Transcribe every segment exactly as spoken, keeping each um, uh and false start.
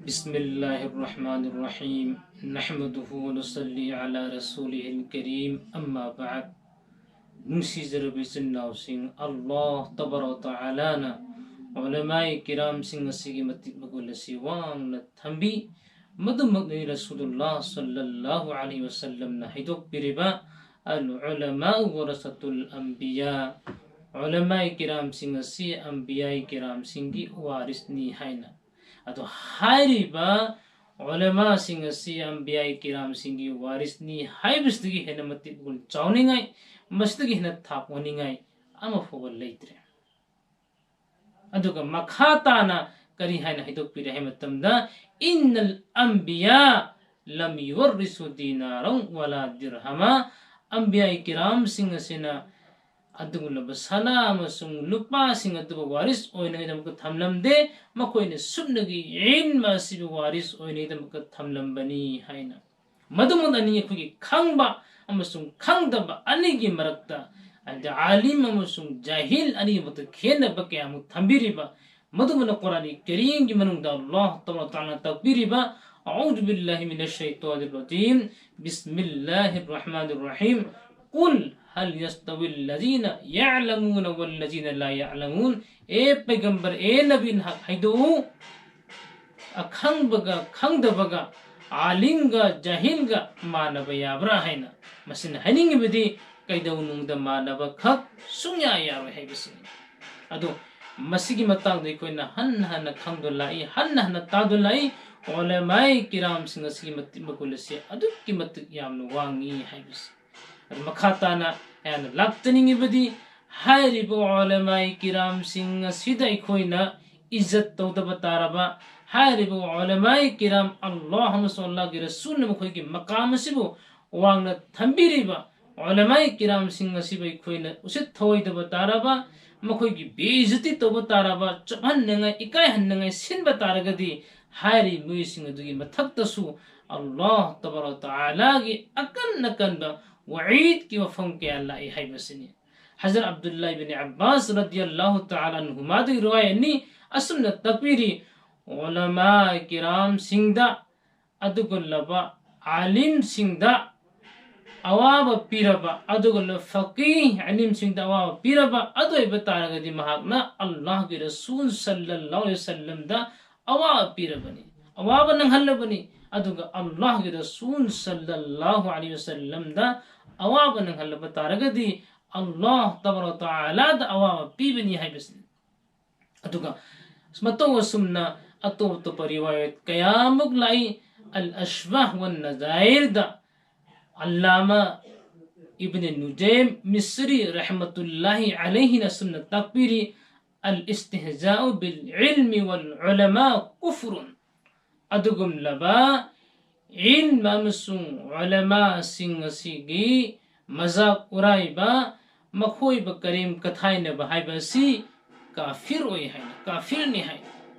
بسم الله الرحمن الرحيم. نحمده ونصلي على رسوله الكريم. أما بعد. ꯅꯨꯡꯁꯤꯖꯔꯕ ꯏꯆꯤꯟ ꯏꯅꯥꯎꯁꯤꯡ, ꯑꯜꯂꯥꯍ ꯇꯕꯥꯔꯛ ꯋ ꯇꯥꯂꯥꯅ ꯎꯂꯃꯥꯏ ꯀꯤꯔꯥꯝꯁꯤꯡ ꯑꯁꯤꯒꯤ ꯃꯇꯤꯛ ꯃꯒꯨꯟ ꯑꯁꯤ ꯋꯥꯡꯅ ꯊꯝꯕꯤ꯫ ꯃꯗꯨꯃꯛꯅꯤ ꯔꯁꯨꯂꯨꯜꯂꯥꯍ ꯁꯜꯂꯜꯂꯥꯍꯨ ꯑꯂꯩꯍꯤ ꯋꯁꯜꯂꯝꯅ ꯍꯥꯏꯗꯣꯛꯄꯤꯔꯤꯕ, "ꯑꯜ ꯎꯂꯃꯥꯎ ꯋꯔꯁꯥꯇꯨꯜ ꯑꯝꯕꯤꯌꯥ", ꯎꯂꯃꯥꯏ ꯀꯤꯔꯥꯝꯁꯤꯡ ꯑꯁꯤ ꯑꯝꯕꯤꯌꯥꯏ ꯀꯤꯔꯥꯝꯁꯤꯡꯒꯤ ꯋꯥꯔꯤꯁꯅꯤ ꯍꯥꯏꯅ꯫ ꯑꯗꯣ ꯍꯥꯏꯔꯤꯕ ꯎꯂꯃꯥꯁꯤꯡ ꯑꯁꯤ ꯑꯝꯕꯤꯌꯥꯏ ꯀꯤꯔꯥꯝꯁꯤꯡꯒꯤ ꯋꯥꯔꯤꯁꯅꯤ ꯍꯥꯏꯕꯁꯤꯗꯒꯤ ꯍꯦꯟꯅ ꯃꯇꯤꯛ ꯃꯒꯨꯟ ꯆꯥꯎꯅꯤꯡꯉꯥꯏ, ꯃꯁꯤꯗꯒꯤ ꯍꯦꯟꯅ ꯊꯥꯛ ꯋꯥꯡꯅꯤꯡꯉꯥꯏ ꯑꯃ ꯐꯥꯎꯕ ꯂꯩꯇ꯭ꯔꯦ꯫ ꯑꯗꯨꯒ ꯃꯈꯥ ꯇꯥꯅ ꯀꯔꯤ ꯍꯥꯏꯅ ꯍꯥꯏꯗꯣꯛꯄꯤꯔꯦ ꯍꯥꯏꯕ ꯃꯇꯝꯗ, "ꯏꯟꯅꯜ ꯑꯝꯕꯤꯌꯥ ꯂꯝ ꯌꯨꯋꯔꯤꯁꯨ ꯗꯤꯅꯥꯔꯝ ꯋꯥꯂꯥ ꯗꯤꯔꯍꯃꯥ", ꯑꯝꯕꯤꯌꯥꯏ ꯀꯤꯔꯥꯝꯁꯤꯡ ꯑꯁꯤꯅ ꯑꯗꯨꯒꯨꯝꯂꯕ ꯁꯅꯥ ꯑꯃꯁꯨꯡ ꯂꯨꯄꯥꯁꯤꯡ ꯑꯗꯨꯕꯨ ꯋꯥꯔꯤꯁ ꯑꯣꯏꯅꯉꯩꯗꯃꯛꯇ ꯊꯝꯂꯝꯗꯦ꯫ ꯃꯈꯣꯏꯅ ꯁꯨꯞꯅꯒꯤ ꯏꯜꯃ ꯑꯁꯤꯕꯨ ꯋꯥꯔꯤꯁ ꯑꯣꯏꯅꯉꯩꯗꯃꯛꯇ ꯊꯝꯂꯝꯕꯅꯤ ꯍꯥꯏꯅ꯫ ꯃꯗꯨꯃꯛꯅꯅꯤ ꯑꯩꯈꯣꯏꯒꯤ ꯈꯪꯕ ꯑꯃꯁꯨꯡ ꯈꯪꯗꯕ ꯑꯅꯤꯒꯤ ꯃꯔꯛꯇ, ꯍꯥꯏꯕꯗꯤ ꯑꯥꯂꯤꯝ ꯑꯃꯁꯨꯡ ꯖꯥꯍꯤꯜ ꯑꯅꯤꯒꯤ ꯃꯔꯛꯇ ꯈꯦꯠꯅꯕ ꯀꯌꯥꯃꯨꯛ ꯊꯝꯕꯤꯔꯤꯕ꯫ ꯃꯗꯨꯃꯛꯅ ꯀꯨꯔꯥꯟ ꯀꯔꯤꯝꯒꯤ ꯃꯅꯨꯡꯗ ꯑꯜꯂꯥꯍ ꯇꯕꯥꯔꯛ ꯋ ꯇꯥꯂꯥꯅ ꯇꯥꯛꯄꯤꯔꯤꯕ, "ꯑꯎꯖꯨ ꯕꯤꯜꯂꯥꯍꯤ ꯃꯤꯅꯁ ꯁꯩꯇꯥꯅꯤꯔ ꯔꯖꯤꯝ, ꯕꯤꯁꯃꯤꯜꯂꯥꯍꯤꯔ ꯔꯍꯃꯥꯅꯤꯔ ꯔꯍꯤꯝ, ꯀꯨꯜ ꯍꯜ ꯌꯁꯇꯋꯤꯜ ꯂꯖꯤꯅ ꯌꯥꯂꯃꯨꯅ ꯋꯜ ꯂꯖꯤꯅ ꯂꯥ ꯌꯥꯂꯃꯨꯟ", ꯑꯦ ꯄꯩꯒꯝꯕꯔ, ꯑꯦ ꯅꯕꯤ, ꯅꯍꯥꯛ ꯍꯥꯏꯗꯣꯛꯎ, ꯑꯈꯪꯕꯒ ꯈꯪꯗꯕꯒ, ꯑꯥꯂꯤꯝꯒ ꯖꯥꯍꯤꯜꯒ ꯃꯥꯟꯅꯕ ꯌꯥꯕ꯭ꯔꯥ ꯍꯥꯏꯅ꯫ ꯃꯁꯤꯅ ꯍꯥꯏꯅꯤꯡꯉꯤꯕꯗꯤ ꯀꯩꯗꯧꯅꯨꯡꯗ ꯃꯥꯟꯅꯕ ꯈꯛ ꯁꯨꯡꯌꯥ ꯌꯥꯔꯣꯏ ꯍꯥꯏꯕꯁꯤꯅꯤ꯫ ꯑꯗꯣ ꯃꯁꯤꯒꯤ ꯃꯇꯥꯡꯗ ꯑꯩꯈꯣꯏꯅ ꯍꯟꯅ ꯍꯟꯅ ꯈꯪꯗꯨꯅ ꯂꯥꯛꯏ, ꯍꯟꯅ ꯍꯟꯅ ꯇꯥꯗꯨꯅ ꯂꯥꯛꯏ, ꯎꯂꯃꯥꯏ ꯀꯤꯔꯥꯝꯁꯤꯡ ꯑꯁꯤꯒꯤ ꯃꯇꯤꯛ ꯃꯒꯨꯟ ꯑꯁꯤ ꯑꯗꯨꯛꯀꯤ ꯃꯇꯤꯛ ꯌꯥꯝꯅ ꯋꯥꯡꯉꯤ ꯍꯥꯏꯕꯁꯤ꯫ ꯑꯗꯨ ꯃꯈꯥ ꯇꯥꯅ ꯑꯩꯅ ꯂꯥꯛꯆꯅꯤꯡꯉꯤꯕꯗꯤ, ꯍꯥꯏꯔꯤꯕ ꯎꯂꯃꯥꯏ ꯀꯤꯔꯥꯝꯁꯤꯡ ꯑꯁꯤꯗ ꯑꯩꯈꯣꯏꯅ ꯏꯖꯠ ꯇꯧꯗꯕ ꯇꯥꯔꯕ, ꯍꯥꯏꯔꯤꯕ ꯎꯂꯃꯥꯏ ꯀꯤꯔꯥꯝ, ꯑꯜꯂꯥꯍ ꯑꯃꯁꯨꯡ ꯑꯜꯂꯥꯍꯒꯤ ꯔꯁꯨꯜꯅ ꯃꯈꯣꯏꯒꯤ ꯃꯀꯥꯝ ꯑꯁꯤꯕꯨ ꯋꯥꯡꯅ ꯊꯝꯕꯤꯔꯤꯕ ꯎꯂꯃꯥꯏ ꯀꯤꯔꯥꯝꯁꯤꯡ ꯑꯁꯤꯕꯨ ꯑꯩꯈꯣꯏꯅ ꯎꯁꯤꯠ ꯊꯑꯣꯏꯗꯕ ꯇꯥꯔꯕ, ꯃꯈꯣꯏꯒꯤ ꯕꯦꯏꯖꯇꯤ ꯇꯧꯕ ꯇꯥꯔꯕ, ꯆꯞꯍꯟꯅꯉꯥꯏ, ꯏꯀꯥꯏꯍꯟꯅꯉꯥꯏ ꯁꯤꯟꯕ ꯇꯥꯔꯒꯗꯤ, ꯍꯥꯏꯔꯤꯕ ꯃꯤꯑꯣꯏꯁꯤꯡ ꯑꯗꯨꯒꯤ ꯃꯊꯛꯇꯁꯨ ꯑꯜꯂꯥꯍ ꯇꯕꯥꯔꯛ ꯇꯥꯂꯥꯒꯤ ꯑꯀꯟ ꯑꯀꯟꯕ ꯋꯥꯏꯗꯀꯤ ꯋꯥꯐꯝ ꯀꯌꯥ ꯂꯥꯛꯏ ꯍꯥꯏꯕꯁꯤꯅꯤ꯫ ꯍꯖꯔꯠ ꯑꯕꯗꯨꯜꯂꯥꯍ ꯏꯕꯅꯤ ꯑꯕꯥꯁ ꯔꯗꯤꯌꯜꯂꯥꯍꯨ ꯇꯥꯂꯥ ꯑꯟꯍꯨꯃꯥꯗꯒꯤ ꯔꯤꯋꯥꯌꯠꯅꯤ, ꯑꯁꯨꯝꯅ ꯇꯥꯛꯄꯤꯔꯤ, ꯎꯂꯃꯥ ꯀꯤꯔꯥꯝꯁꯤꯡꯗ, ꯑꯗꯨꯒꯨꯝꯂꯕ ꯑꯥꯂꯤꯝꯁꯤꯡꯗ ꯑꯋꯥꯕ ꯄꯤꯔꯕ, ꯑꯗꯨꯒꯨꯝꯂꯕ ꯐꯀꯤ ꯑꯥꯂꯤꯝꯁꯤꯡꯗ ꯑꯋꯥꯕ ꯄꯤꯔꯕ ꯑꯗꯨ ꯑꯣꯏꯕ ꯇꯥꯔꯒꯗꯤ ꯃꯍꯥꯛꯅ ꯑꯜꯂꯥꯍꯒꯤ ꯔꯁꯨꯜ ꯁꯜꯂꯜꯂꯥꯍꯨ ꯑꯂꯩꯍꯤ ꯋꯁꯜꯂꯝꯗ ꯑꯋꯥꯕ ꯄꯤꯔꯕꯅꯤ, ꯑꯋꯥꯕ ꯅꯪꯍꯜꯂꯕꯅꯤ꯫ ꯑꯗꯨꯒ ꯑꯜꯂꯥꯍꯒꯤ ꯔꯁꯨꯜ ꯁꯜꯂꯜꯂꯥꯍꯨ ꯑꯂꯩꯍꯤ ꯋꯁꯜꯂꯝꯗ ꯑꯋꯥꯕ ꯅꯪꯍꯜꯂꯕ ꯇꯥꯔꯒꯗꯤ ꯑꯜꯂꯥꯍ ꯇꯕꯥꯔꯛ ꯇꯥꯂꯥꯗ ꯑꯋꯥꯕ ꯄꯤꯕꯅꯤ ꯍꯥꯏꯕꯁꯤꯅꯤ꯫ ꯑꯗꯨꯒ ꯃꯇꯧ ꯑꯁꯨꯝꯅ ꯑꯇꯣꯞ ꯑꯇꯣꯞꯄ ꯔꯤꯋꯥꯌꯠ ꯀꯌꯥꯃꯨꯛ ꯂꯥꯛꯏ꯫ ꯑꯜ ꯑꯁꯕꯥꯍ ꯋꯟ ꯅꯖꯥꯏꯔꯗ ꯑꯜꯂꯥꯃ ꯏꯕꯅꯤ ꯅꯨꯖꯩꯝ ꯃꯤꯁ꯭ꯔꯤ ꯔꯍꯃꯇꯨꯜꯂꯥꯍꯤ ꯑꯂꯩꯍꯤꯅ ꯑꯁꯨꯝꯅ ꯇꯥꯛꯄꯤꯔꯤ, "ꯑꯜ ꯏꯁꯇꯤꯍꯖꯥꯎ ꯕꯤꯜ ꯏꯜꯃꯤ ꯋꯜ ꯎꯂꯃꯥ ꯀꯨꯐ꯭ꯔꯨꯟ"꯫ ꯑꯗꯨꯒꯨꯝꯂꯕ ꯏꯜꯝ ꯑꯃꯁꯨꯡ ꯎꯂꯃꯥꯁꯤꯡ ꯑꯁꯤꯒꯤ ꯃꯖꯥꯛ ꯎꯔꯥꯏꯕ, ꯃꯈꯣꯏꯕꯨ ꯀꯔꯦꯝ ꯀꯊꯥꯏꯅꯕ ꯍꯥꯏꯕ ꯑꯁꯤ ꯀꯥꯐꯤꯔ ꯑꯣꯏ ꯍꯥꯏꯅ, ꯀꯥꯐꯤꯔꯅꯤ ꯍꯥꯏꯅ꯫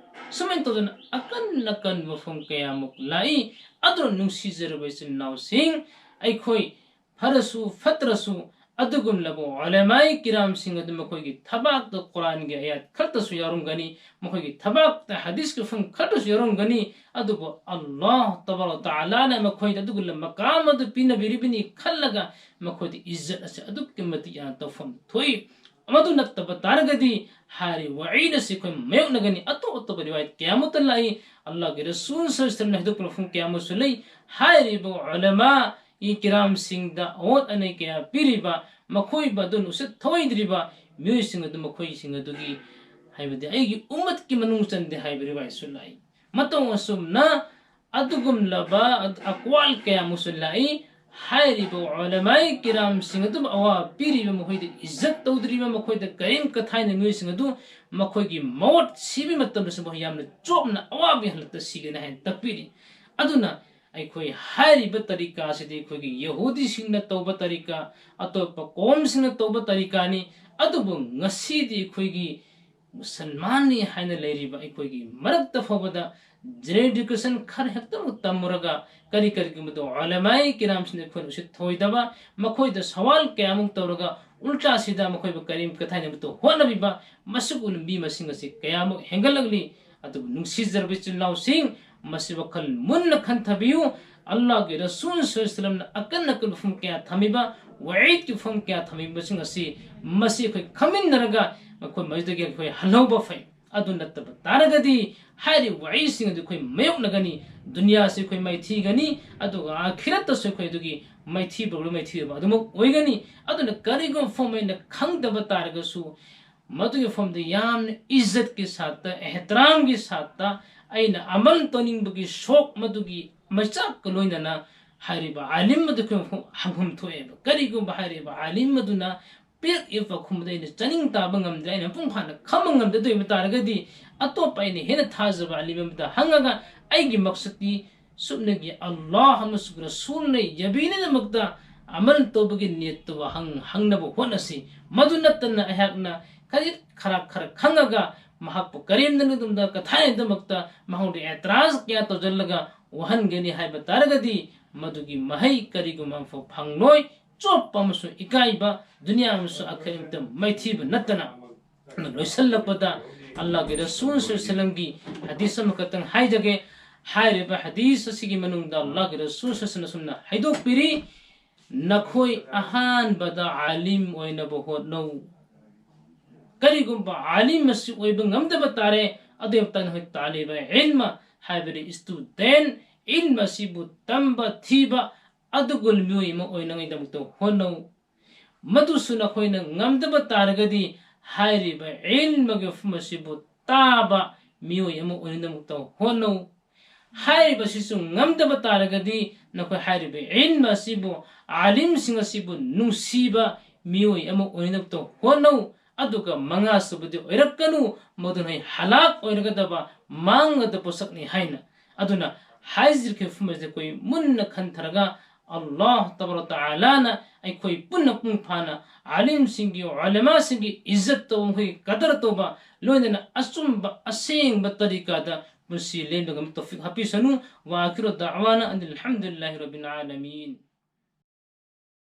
ꯁꯨꯃꯥꯏꯅ ꯇꯧꯗꯅ ꯑꯀꯟ ꯑꯀꯟꯕ ꯋꯥꯐꯝ ꯀꯌꯥꯃꯨꯛ ꯂꯥꯛꯏ꯫ ꯑꯗꯨꯅ ꯅꯨꯡꯁꯤꯖꯔꯕ ꯏꯆꯤꯟ ꯏꯅꯥꯎꯁꯤꯡ, ꯑꯩꯈꯣꯏ ꯐꯔꯁꯨ ꯐꯠꯇ꯭ꯔꯁꯨ ꯑꯗꯨꯒꯨꯝꯂꯕ ꯎꯂꯃꯥꯏ ꯀꯤꯔꯥꯝꯁꯤꯡ ꯑꯗꯨ ꯃꯈꯣꯏꯒꯤ ꯊꯕꯥꯛꯇ ꯀꯨꯔꯥꯟꯒꯤ ꯑꯌꯥꯠ ꯈꯛꯇꯁꯨ ꯌꯥꯎꯔꯝꯒꯅꯤ, ꯃꯈꯣꯏꯒꯤ ꯊꯕꯥꯛꯇ ꯍꯗꯤꯁꯀꯤ ꯋꯥꯐꯝ ꯈꯛꯇꯁꯨ ꯌꯥꯎꯔꯝꯒꯅꯤ, ꯑꯗꯨꯕꯨ ꯑꯜꯂꯥꯍ ꯇꯕꯥꯔꯛ ꯇꯥꯂꯥꯅ ꯃꯈꯣꯏꯗ ꯑꯗꯨꯒꯨꯝꯂꯕ ꯃꯀꯥꯝ ꯑꯗꯨ ꯄꯤꯅꯕꯤꯔꯤꯕꯅꯤ ꯈꯜꯂꯒ ꯃꯈꯣꯏꯗ ꯏꯖꯠ ꯑꯁꯤ ꯑꯗꯨꯛꯀꯤ ꯃꯇꯤꯛ ꯌꯥꯝꯅ ꯇꯧꯐꯝ ꯊꯣꯛꯏ꯫ ꯃꯗꯨ ꯅꯠꯇꯕ ꯇꯥꯔꯒꯗꯤ ꯍꯥꯏꯔꯤꯕ ꯋꯥꯏꯗ ꯑꯁꯤ ꯑꯩꯈꯣꯏ ꯃꯥꯌꯣꯛꯅꯒꯅꯤ꯫ ꯑꯇꯣꯞ ꯑꯇꯣꯞꯄ ꯔꯤꯋꯥꯌꯠ ꯀꯌꯥ ꯑꯃꯠꯇ ꯂꯥꯛꯏ꯫ ꯑꯜꯂꯥꯍꯒꯤ ꯔꯁꯨꯜ ꯁꯜꯂꯜꯂꯥꯍꯨ ꯑꯂꯩꯍꯤ ꯋꯁꯜꯂꯝꯅ ꯍꯥꯏꯗꯣꯛꯄ ꯋꯥꯐꯝ ꯀꯌꯥ ꯑꯃꯁꯨ ꯂꯩ꯫ ꯍꯥꯏꯔꯤꯕ ꯎꯂꯃꯥ ꯏ ꯀꯤꯔꯥꯝꯁꯤꯡꯗ ꯑꯑꯣꯠ ꯑꯅꯩ ꯀꯌꯥ ꯄꯤꯔꯤꯕ, ꯃꯈꯣꯏꯕꯨ ꯑꯗꯨ ꯎꯁꯤꯠ ꯊꯧꯑꯣꯏꯗ꯭ꯔꯤꯕ ꯃꯤꯑꯣꯏꯁꯤꯡ ꯑꯗꯨ ꯃꯈꯣꯏꯁꯤꯡ ꯑꯗꯨꯒꯤ, ꯍꯥꯏꯕꯗꯤ ꯑꯩꯒꯤ ꯎꯝꯃꯠꯀꯤ ꯃꯅꯨꯡ ꯆꯟꯗꯦ ꯍꯥꯏꯕ ꯔꯤꯋꯥꯌꯠꯁꯨ ꯂꯥꯛꯏ꯫ ꯃꯇꯧ ꯑꯁꯨꯝꯅ ꯑꯗꯨꯒꯨꯝꯂꯕ ꯑꯀ꯭ꯋꯥꯜ ꯀꯌꯥ ꯑꯃꯁꯨ ꯂꯥꯛꯏ꯫ ꯍꯥꯏꯔꯤꯕ ꯎꯂꯃꯥꯏ ꯀꯤꯔꯥꯝꯁꯤꯡ ꯑꯗꯨꯕꯨ ꯑꯋꯥꯕ ꯄꯤꯔꯤꯕ, ꯃꯈꯣꯏꯗ ꯏꯖꯠ ꯇꯧꯗ꯭ꯔꯤꯕ, ꯃꯈꯣꯏꯗ ꯀꯔꯤꯝ ꯀꯊꯥꯏꯅ ꯃꯤꯑꯣꯏꯁꯤꯡ ꯑꯗꯨ ꯃꯈꯣꯏꯒꯤ ꯃꯧꯠ ꯁꯤꯕꯒꯤ ꯃꯇꯝꯗꯁꯨ ꯃꯈꯣꯏ ꯌꯥꯝꯅ ꯆꯣꯞꯅ ꯑꯋꯥꯕꯒꯤ ꯍꯥꯂꯠꯇ ꯁꯤꯒꯅꯤ ꯍꯥꯏꯅ ꯇꯥꯛꯄꯤꯔꯤ꯫ ꯑꯗꯨꯅ ꯑꯩꯈꯣꯏ ꯍꯥꯏꯔꯤꯕ ꯇꯔꯤꯀꯥ ꯑꯁꯤꯗꯤ ꯑꯩꯈꯣꯏꯒꯤ ꯌꯍꯨꯗꯤꯁꯤꯡꯅ ꯇꯧꯕ ꯇꯔꯤꯀꯥ, ꯑꯇꯣꯞꯄ ꯀꯧꯝꯁꯤꯡꯅ ꯇꯧꯕ ꯇꯔꯤꯀꯥꯅꯤ꯫ ꯑꯗꯨꯕꯨ ꯉꯁꯤꯗꯤ ꯑꯩꯈꯣꯏꯒꯤ ꯃꯨꯁꯜꯃꯥꯟꯅꯤ ꯍꯥꯏꯅ ꯂꯩꯔꯤꯕ ꯑꯩꯈꯣꯏꯒꯤ ꯃꯔꯛꯇ ꯐꯥꯎꯕꯗ ꯖꯦꯅꯔꯦꯜ ꯏꯗꯨꯀꯦꯁꯟ ꯈꯔ ꯍꯦꯛꯇꯃꯛ ꯇꯝꯃꯨꯔꯒ ꯀꯔꯤ ꯀꯔꯤꯒꯨꯝꯕꯗꯣ ꯎꯂꯃꯥꯏ ꯀꯤꯔꯥꯝꯁꯤꯡꯗ ꯑꯩꯈꯣꯏꯅ ꯎꯁꯤꯠ ꯊꯧꯑꯣꯏꯗꯕ, ꯃꯈꯣꯏꯗ ꯁꯋꯥꯜ ꯀꯌꯥꯃꯨꯛ ꯇꯧꯔꯒ ꯎꯜꯇꯥ ꯁꯤꯗꯥ ꯃꯈꯣꯏꯕꯨ ꯀꯔꯤꯝ ꯀꯊꯥꯏꯅꯕꯇ ꯍꯣꯠꯅꯕꯤꯕ, ꯃꯁꯤꯒꯨꯝꯕ ꯃꯤ ꯃꯁꯤꯡ ꯑꯁꯤ ꯀꯌꯥꯃꯨꯛ ꯍꯦꯟꯒꯠꯂꯛꯂꯤ꯫ ꯑꯗꯨꯕꯨ ꯅꯨꯡꯁꯤꯖꯔꯕ ꯏꯆꯤꯜ ꯏꯅꯥꯎꯁꯤꯡ, ꯃꯁꯤ ꯋꯥꯈꯜ ꯃꯨꯟꯅ ꯈꯟꯊꯕꯤꯌꯨ꯫ ꯑꯜꯂꯥꯍꯒꯤ ꯔꯁꯨꯜ ꯁꯜꯂꯜꯂꯥꯍꯨ ꯑꯂꯩꯍꯤ ꯋꯥꯁꯜꯂꯝꯅ ꯑꯀꯟ ꯑꯀꯟꯕ ꯋꯥꯐꯝ ꯀꯌꯥ ꯊꯝꯃꯤꯕ, ꯋꯥꯏꯗꯀꯤ ꯋꯥꯐꯝ ꯀꯌꯥ ꯊꯝꯃꯤꯕꯁꯤꯡ ꯑꯁꯤ, ꯃꯁꯤ ꯑꯩꯈꯣꯏ ꯈꯪꯃꯤꯟꯅꯔꯒ ꯃꯈꯣꯏ ꯃꯁꯤꯗꯒꯤ ꯑꯩꯈꯣꯏ ꯍꯜꯍꯧꯕ ꯐꯩ꯫ ꯑꯗꯨ ꯅꯠꯇꯕ ꯇꯥꯔꯒꯗꯤ ꯍꯥꯏꯔꯤꯕ ꯋꯥꯍꯩꯁꯤꯡ ꯑꯗꯨ ꯑꯩꯈꯣꯏ ꯃꯥꯌꯣꯛꯅꯒꯅꯤ, ꯗꯨꯅꯤꯌꯥꯁꯤ ꯑꯩꯈꯣꯏ ꯃꯥꯏꯊꯤꯒꯅꯤ, ꯑꯗꯨꯒ ꯑꯥꯈꯤꯔꯠꯇꯁꯨ ꯑꯩꯈꯣꯏ ꯑꯗꯨꯒꯤ ꯃꯥꯏꯊꯤꯕ, ꯃꯥꯏꯊꯤꯕ ꯑꯗꯨꯃꯛ ꯑꯣꯏꯒꯅꯤ꯫ ꯑꯗꯨꯅ ꯀꯔꯤꯒꯨꯝꯕ ꯐꯣꯝ ꯑꯩꯅ ꯈꯪꯗꯕ ꯇꯥꯔꯒꯁꯨ, ꯃꯗꯨꯒꯤ ꯐꯣꯝꯗ ꯌꯥꯝꯅ ꯏꯖꯠꯀꯤ ꯁꯥꯠꯇ, ꯑꯦꯍꯇꯔꯥꯝꯒꯤ ꯁꯥꯠꯇ ꯑꯩꯅ ꯑꯃꯜ ꯇꯧꯅꯤꯡꯕꯒꯤ ꯁꯣꯛ ꯃꯗꯨꯒꯤ ꯃꯩꯆꯥꯛꯀ ꯂꯣꯏꯅꯅ ꯍꯥꯏꯔꯤꯕ ꯑꯥꯂꯤꯝ ꯑꯗꯨ ꯑꯩꯈꯣꯏ ꯍꯪꯐꯝ ꯊꯣꯛꯑꯦꯕ꯫ ꯀꯔꯤꯒꯨꯝꯕ ꯍꯥꯏꯔꯤꯕ ꯑꯥꯂꯤꯝ ꯑꯗꯨꯅ ꯄꯤꯔꯛꯏꯕ ꯄꯥꯎꯈꯨꯝ ꯑꯗꯨ ꯑꯩꯅ ꯆꯥꯅꯤꯡ ꯇꯥꯕ ꯉꯝꯗ꯭ꯔꯦ, ꯑꯩꯅ ꯃꯄꯨꯡ ꯐꯥꯅ ꯈꯪꯕ ꯉꯝꯗꯗꯣꯏꯕ ꯇꯥꯔꯒꯗꯤ, ꯑꯇꯣꯞꯄ ꯑꯩꯅ ꯍꯦꯟꯅ ꯊꯥꯖꯕ ꯑꯥꯂꯤꯝ ꯑꯃꯗ ꯍꯪꯉꯒ ꯑꯩꯒꯤ ꯃꯛꯁꯠꯇꯤ ꯁꯨꯞꯅꯒꯤ ꯑꯜꯂꯥꯍ ꯑꯃꯁꯨꯡ ꯔꯁꯨꯜꯅ ꯌꯥꯕꯤꯅꯕꯒꯤꯗꯃꯛꯇ ꯑꯃꯜ ꯇꯧꯕꯒꯤ ꯅꯤꯌꯠꯇꯨ ꯍꯪ-, ꯍꯪꯅꯕ ꯍꯣꯠꯅꯁꯤ꯫ ꯃꯗꯨ ꯅꯠꯇꯅ ꯑꯩꯍꯥꯛꯅ ꯈꯖꯤꯛ ꯈꯔ ꯈꯔ ꯈꯪꯉꯒ ꯃꯍꯥꯛꯄꯨ ꯀꯔꯦꯝꯅꯅ ꯑꯗꯨꯝꯗ ꯀꯊꯥꯏꯅꯗꯃꯛꯇ ꯃꯍꯥꯛꯗ ꯑꯦꯇ꯭ꯔꯥꯖ ꯀꯌꯥ ꯇꯧꯁꯤꯜꯂꯒ ꯋꯥꯍꯟꯒꯅꯤ ꯍꯥꯏꯕ ꯇꯥꯔꯒꯗꯤ, ꯃꯗꯨꯒꯤ ꯃꯍꯩ ꯀꯔꯤꯒꯨꯝꯕ ꯑꯃꯐꯥꯎ ꯐꯪꯂꯣꯏ꯫ ꯆꯣꯞꯄ ꯑꯃꯁꯨꯡ ꯏꯀꯥꯏꯕ, ꯗꯨꯅꯤꯌꯥ ꯑꯃꯁꯨꯡ ꯑꯥꯈꯤꯔꯠꯇ ꯃꯥꯏꯊꯤꯕ ꯅꯠꯇꯅ꯫ ꯂꯣꯏꯁꯤꯜꯂꯛꯄꯗ ꯑꯜꯂꯥꯍꯒꯤ ꯔꯁꯨꯜ ꯁꯜꯂꯜꯂꯥꯍꯨ ꯑꯂꯩꯍꯤ ꯋꯥꯁꯜꯂꯝꯒꯤ ꯍꯗꯤꯁ ꯑꯃꯈꯛꯇꯪ ꯍꯥꯏꯖꯒꯦ꯫ ꯍꯥꯏꯔꯤꯕ ꯍꯗꯤꯁ ꯑꯁꯤꯒꯤ ꯃꯅꯨꯡꯗ ꯑꯜꯂꯥꯍꯒꯤ ꯔꯁꯨꯜ ꯁꯜꯂꯜꯂꯥꯍꯨ ꯑꯂꯩꯍꯤ ꯋꯥꯁꯜꯂꯝꯅ ꯍꯥꯏꯗꯣꯛꯄꯤꯔꯤ, "ꯅꯈꯣꯏ ꯑꯍꯥꯟꯕꯗ ꯑꯥꯂꯤꯝ ꯑꯣꯏꯅꯕ ꯍꯣꯠꯅꯧ꯫ ꯀꯔꯤꯒꯨꯝꯕ ꯑꯥꯂꯤꯝ ꯑꯁꯤ ꯑꯣꯏꯕ ꯉꯝꯗꯕ ꯇꯥꯔꯦ, ꯑꯗꯨ ꯑꯣꯏꯕ ꯇꯥꯔꯗꯤ ꯅꯈꯣꯏ ꯇꯥꯂꯤꯕ ꯏꯜꯃ ꯍꯥꯏꯕꯗꯤ ꯏꯁꯇꯨꯗꯦꯟ, ꯏꯜꯃ ꯑꯁꯤꯕꯨ ꯇꯝꯕ ꯊꯤꯕ ꯑꯗꯨꯒꯨꯝꯕ ꯃꯤꯑꯣꯏ ꯑꯃ ꯑꯣꯏꯅꯉꯥꯏꯗꯃꯛꯇ ꯍꯣꯠꯅꯧ꯫ ꯃꯗꯨꯁꯨ ꯅꯈꯣꯏꯅ ꯉꯝꯗꯕ ꯇꯥꯔꯒꯗꯤ ꯍꯥꯏꯔꯤꯕ ꯏꯜꯃꯒꯤ ꯋꯥꯐꯝ ꯑꯁꯤꯕꯨ ꯇꯥꯕ ꯃꯤꯑꯣꯏ ꯑꯃ ꯑꯣꯏꯅꯕꯃꯛꯇ ꯍꯣꯠꯅꯧ꯫ ꯍꯥꯏꯔꯤꯕꯁꯤꯁꯨ ꯉꯝꯗꯕ ꯇꯥꯔꯒꯗꯤ ꯅꯈꯣꯏ ꯍꯥꯏꯔꯤꯕ ꯏꯜꯃ ꯑꯁꯤꯕꯨ, ꯑꯥꯂꯤꯝꯁꯤꯡ ꯑꯁꯤꯕꯨ ꯅꯨꯡꯁꯤꯕ ꯃꯤꯑꯣꯏ ꯑꯃ ꯑꯣꯏꯅꯕꯇ ꯍꯣꯠꯅꯧ꯫ ꯑꯗꯨꯒ ꯃꯉꯥꯁꯨꯕꯗꯤ ꯑꯣꯏꯔꯛꯀꯅꯨ, ꯃꯗꯨꯅ ꯍꯂꯥꯛ ꯑꯣꯏꯔꯒꯗꯕ, ꯃꯥꯡꯒꯗꯕ ꯄꯣꯠꯁꯛꯅꯤ" ꯍꯥꯏꯅ꯫ ꯑꯗꯨꯅ ꯍꯥꯏꯖꯔꯤꯕ ꯋꯥꯐꯝ ꯑꯁꯤ ꯑꯩꯈꯣꯏ ꯃꯨꯟꯅ ꯈꯟꯊꯔꯒ, ꯑꯜꯂꯥꯍ ꯇꯕꯥꯔꯛ ꯇꯥꯂꯥꯅ ꯑꯩꯈꯣꯏ ꯄꯨꯟꯅ ꯃꯄꯨꯡ ꯐꯥꯅ ꯑꯥꯂꯤꯝꯁꯤꯡꯒꯤ, ꯎꯂꯃꯥꯁꯤꯡꯒꯤ ꯏꯖꯠ ꯇꯧꯕ, ꯃꯈꯣꯏꯒꯤ ꯀꯗꯔ ꯇꯧꯕ, ꯂꯣꯏꯅꯅ ꯑꯆꯨꯝꯕ ꯑꯁꯦꯡꯕ ꯇꯔꯤꯀꯥꯗ ꯄꯨꯟꯁꯤ ꯂꯦꯟꯕ ꯉꯝꯕ ꯇꯧꯐꯤꯛ ꯍꯥꯞꯄꯤꯁꯅꯨ꯫ ꯋꯥ ꯑꯈꯤꯔꯨ ꯗꯥꯋꯥꯅ ꯑꯅꯤꯜ ꯍꯝꯗꯨꯂꯤꯜꯂꯥꯍꯤ ꯔꯕꯤꯜ ꯑꯥꯂꯃꯤꯟ꯫